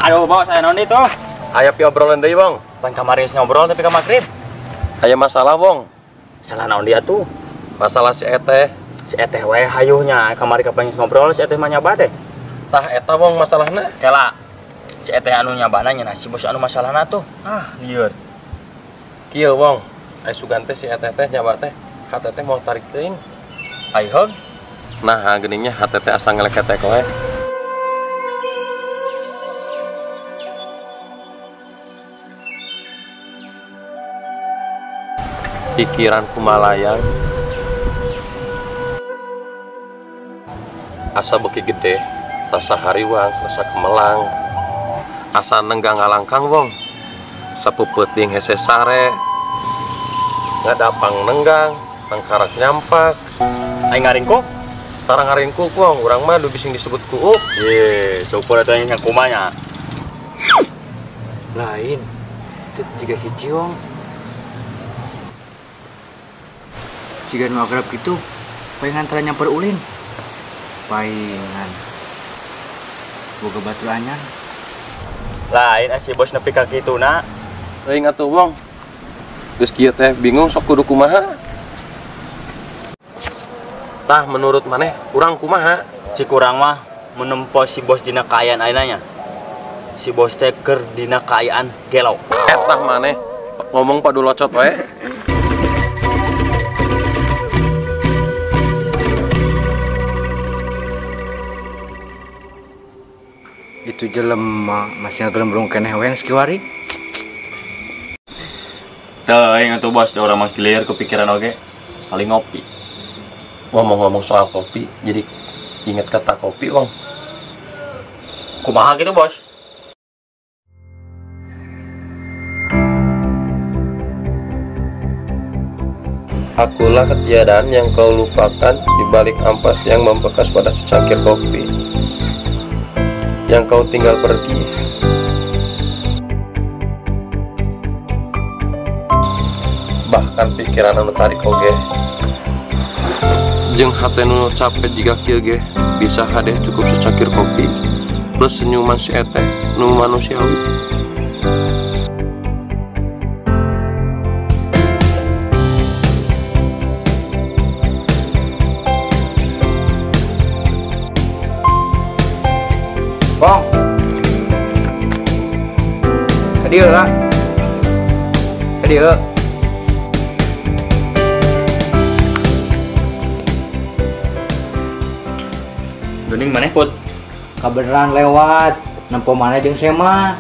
Aduh bos, saya naon itu? Aya pi obrolan deui, Bang. Pan kamari ngobrol tapi ka magrib. Aya masalah, Bang. Masalah naon dia tuh? Masalah si Eteh. Si Eteh we hayuhnya kamari kapan ngobrol si Eteh mah nyaba teh. Tah eta Bang masalahna. Kela. Si Eteh anu nyabana nya si bos anu masalahna tuh. Ah, lieur. Kieu, Bang. Aya sugan teh si Eteh teh nyaba teh. Hate teh mau tarik teuing. Ai heug. Nah, geningnya hate teh asa ngeleketek we. Pikiranku malayang asa beki gede, rasa hariwang, rasa kemelang, asa nenggang ngalangkang wong, sapu peuting hese sare, ngadapang nenggang, tangkarak nyampak, aing ngaringkuk, tara ngaringkuk wong, urang mah du bising disebut kuuk. Ye, syukur atuh nya kumanya. Lain, itu juga si Ciong. Siga nu akrab gitu, palingan tara nyamper ulin. Palingan boga batur anyar. Lain si bos nepi ka kituna. Teuing atuh Bang. Geus kieu teh bingung sok kudu kumaha. Tah menurut maneh urang kumaha? Si kurang mah menempo si bos dina kaayaan ayeuna nya. Si bos teh keur dina kaayaan gelo. Etah maneh ngomong padu locot wae. Itu jelema masih ngagelembrung keneh we geus kiwari. Teuing atuh bos, da urang mah lieur kepikiran oge. Paling ngopi. Ngomong-ngomong soal kopi, jadi inget kata kopi, Bang. Kumaha gitu, bos? Akulah ketiadaan yang kau lupakan di balik ampas yang membekas pada secangkir kopi. Yang kau tinggal pergi. Bahkan pikiran anu tarik oge. Jeung hate nu capek jiga kieu ge, bisa hade cukup secangkir kopi plus senyuman si Eteh nu manusiawi. Bong. Kadieu lah. Kadieu. Gening maneh put. Kabeneran lewat, nempo maneh jeung Sema.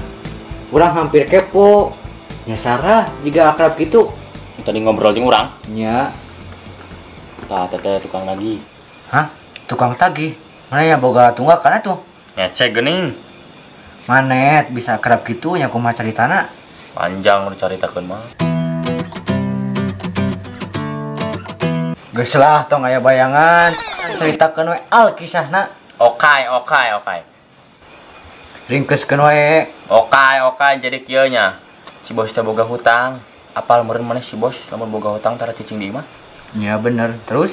Urang hampir kepo. Nya Sarah jiga akrab gitu. Tadi ngobrol jeung urang. Nya. Tah teteh tukang nagih. Hah? Tukang tagih? Mana ya boga tunggakan atuh? Ngecek gening. Manet bisa akrab gitu nya kumaha caritana? Panjang nu caritakeun mah. Geus lah tong aya bayangan. Caritakeun we al kisahna. Oke, oke, oke. Ringkeskeun wae. Oke, oke, jadi kieu nya. Si bos teh boga hutang. Apal meureun maneh si bos lamun boga hutang tara cicing di imah? Nya bener. Terus?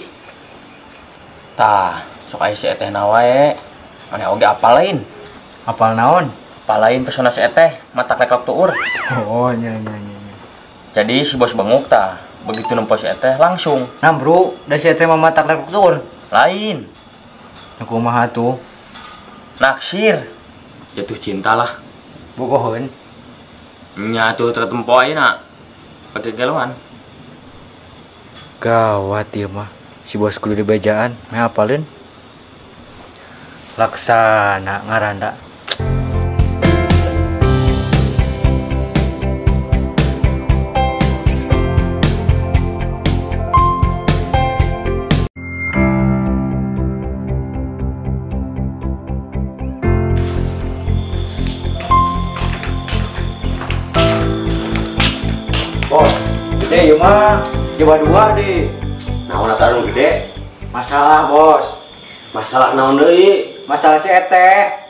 Tah, sok aya si Etehna wae. Maneh oge apal lain? Apal naon? Apal lain pesona si Eteh, mata klek tuur. Oh, nya nya nya. Jadi si bos benguk tah, begitu nempo si Eteh langsung. Nah, bro, da si Eteh mah mata klek tuur. Lain. Kumaha tuh? Naksir. Jatuh cinta lah. Bogoheun. Nya tuh tertempo ayeuna. Pake geloan. Gawat ieu mah. Si bos kudu dibejaan, meh apaleun. Laksana ngaranda. Bos, gede ya mah, coba dua deh. Naon atuh anu gede? Masalah bos. Masalah naon deui? Masalah si Eteh.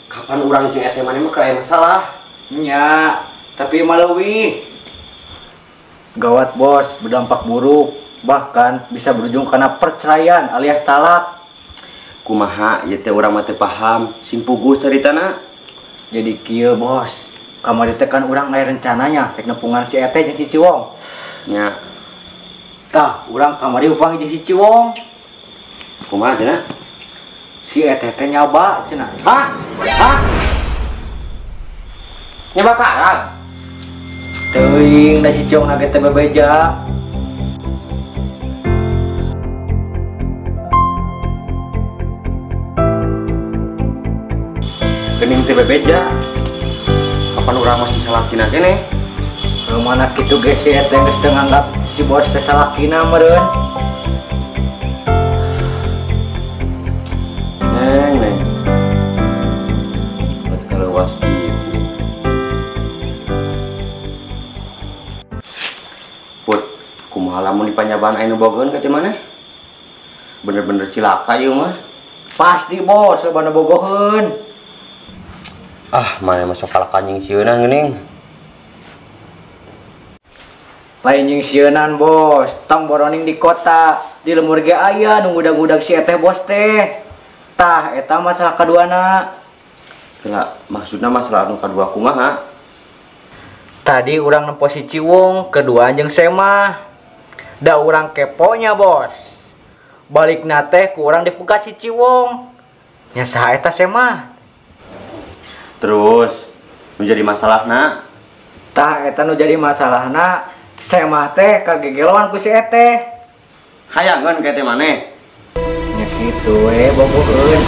Kapan urang jeung Eteh maneh mah keur aya masalah? Nya, tapi mah leuwih. Gawat bos, berdampak buruk, bahkan bisa berujung karena perceraian alias talak. Kumaha ieu teh urang mah teu paham, sing puguh caritana. Jadi kieu bos, kamari teh kan urang aya rencananya rek nepungan si Ete jeung si Ciwong. Nya. Tah, urang kamari upang jeung si Ciwong. Kumaha cenah? Si Ete teh nyaba cenah. Hah? Hah? Nyaba karang? Teuing da si Ciwong na ge teh bebeja. Gening teh bebeja. Kapan urang masih salakina keneh? Rumana kitu ge si Ete geus teu nganggap si bos teh salakina meureun. Neng, neng. Buat kaleuwas kitu. Put, kumaha lamun dipanyabaan aya nu bogoheun ka teh maneh? Bener-bener cilaka ieu mah. Pasti bos, loba nu bogoheun. Ah, mana masuk kalah kanjing sieunan geuning. Lain jeung sieunan bos, tong boroning di kota, di lemur ge aya nu ngudag-ngudag si Eteh bos teh. Tah, eta masalah kaduana. Kela, maksudna masalah anu kadua kumaha? Tadi urang nempo si Ciwong, kedua jeung Semah. Da urang keponya bos. Balikna teh ku urang dipegat si Ciwong. Nya saha eta Semah? Terus menjadi masalahna. Tah eta nu jadi masalahna, Semah teh kagegeloan ku si Eteh. Hayangeun ka teh maneh. Nya kitu we bogoheun.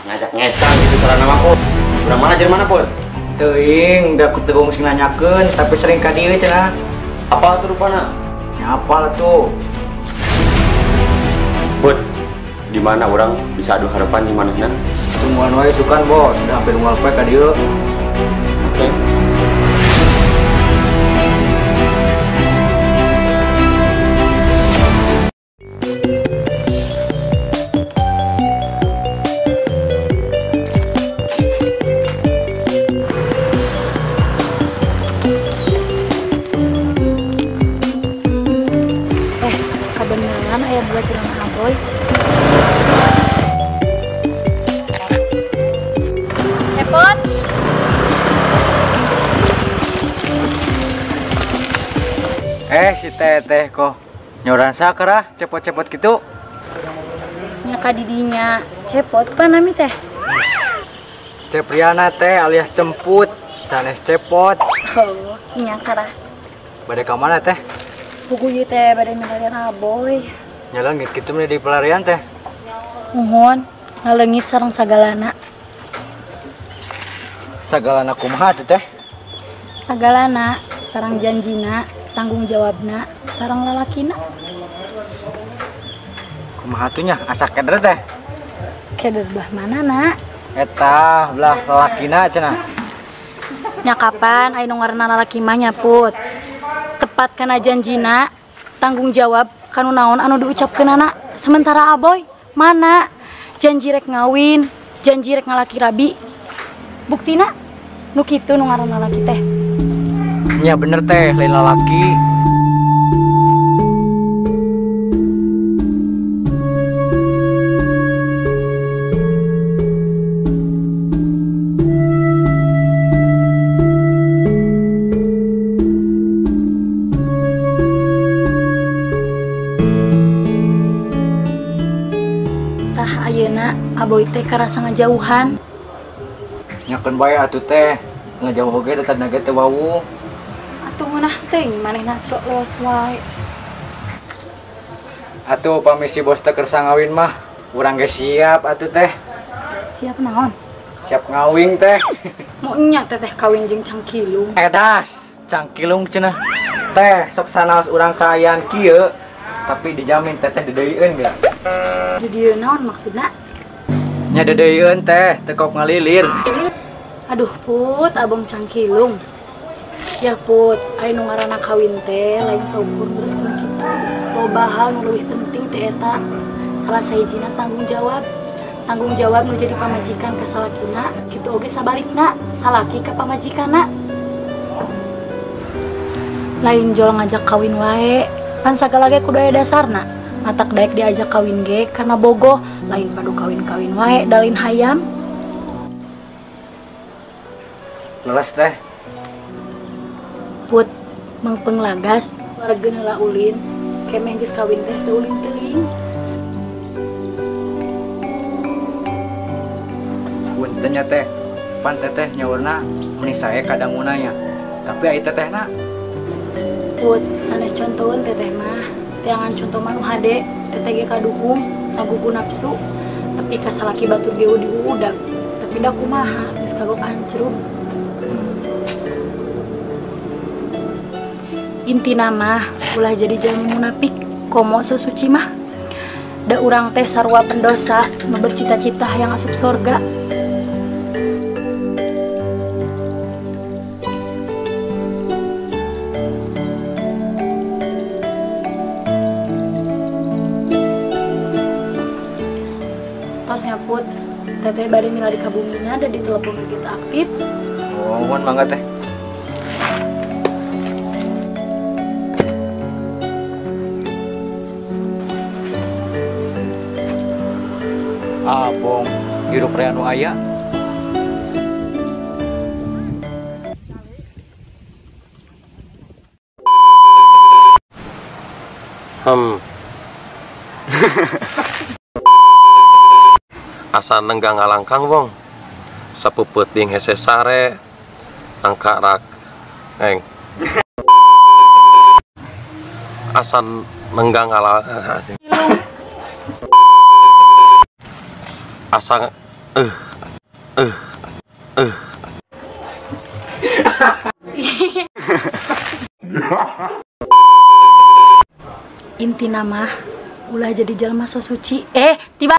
Ngajak ngesang gitu karena mah pun. Urang mana jeung mana pun? Teuing da ku teu sing nanyakeun tapi sering ka dieu cenah. Apal tuh rupana? Nya apal tuh. Put, di mana urang bisa adu harapan di manehna? Tungguan wae sukan bos, udah hampir unggal poe ka dieu. Oke. Kabeneran aya buat urang aboy. Cepot. Si teteh kok nyoran sakara cepot-cepot gitu. Nya ka didinya cepot pan nami teh. Cepriana teh alias cemput, sanes cepot. Oh, nya karah. Bade ka mana teh? Puguh ieu teh bade milarian aboy. Nya leungit kitu mah di pelarian teh. Muhun, ngaleungit sareng sagalana. Sagalana kumaha tuh teh? Sagalana sareng janjina, tanggung jawabna, sareng lalakina. Kumaha tuh nya asa keder teh? Keder belah mana nak? Eta belah lalakina cenah. Nya kapan aya nu ngaranna lalaki mah nya Put? Tepat kana janjina, tanggung jawab kanu naon anu diucapkeunana. Sementara aboy mana? Janji rek ngawin, janji rek ngalaki rabi. Buktina nu kitu nu ngaranna lalaki teh. Nya bener teh, lain lalaki. Tah ayeuna aboy teh karasa ngajauhan. Nyakeun bae atuh teh, ngajauh oge da tadina ge teu wawuh. Atuh ngeunah teuing manehna cok leos wae. Atuh pami si bos teh kersa ngawin mah, urang ge siap atuh teh. Siap naon? Siap ngawin teh. Mau nya teteh kawin jeung cangkilung. Edas, cangkilung cenah. Teh sok sanaos urang kaayaan kieu, tapi dijamin teteh dedeuieun geura. Dedeuieun naon maksudna? Nya dedeuieun teh, teu kok ngalilir. Aduh Put, abang cangkilung. Ya Put, aya nu ngaranna kawin teh lain saukur terus kana kitu. Loba hal nu leuwih penting teh eta. Salah sahijina tanggung jawab. Tanggung jawab nu jadi pamajikan ka salakina, kitu oge sabalikna, salaki ka pamajikanna. Lain jol ngajak kawin wae, pan sagala ge kudu aya dasarna. Matak daek diajak kawin ge karena bogoh, lain padu kawin-kawin wae dalin hayam. Leres teh. Put, mengpeng lagas, warga heula ulin, kemeh geus kawin teh teu ulin teuing. Punten nya teh, pan teteh nyaurna meni sae kadanguna nya. Tapi ai tetehna Put, sanes contoheun teteh mah, teangan contoh mah nu hade, teteh ge kadukung, ngagugu nafsu, tapi ka salaki batur ge diuudak. Tapi da kumaha geus kagok ancrub. Intina mah ulah jadi jelema munafik, komo so suci mah. Da urang teh sarua pendosa, nu bercita-cita hayang asup sorga. Tos nyaput, teteh bade milari ka bumina da di telepon begitu aktif. Oh, mohon mangga teh. Abong, hirup rea nu aya. Asa nenggang ngalangkang wong. Sapeupeting hese sare. Angka rak eng. Asa nenggang ngalang. Asa Intina mah ulah jadi jelema so suci. Tiba.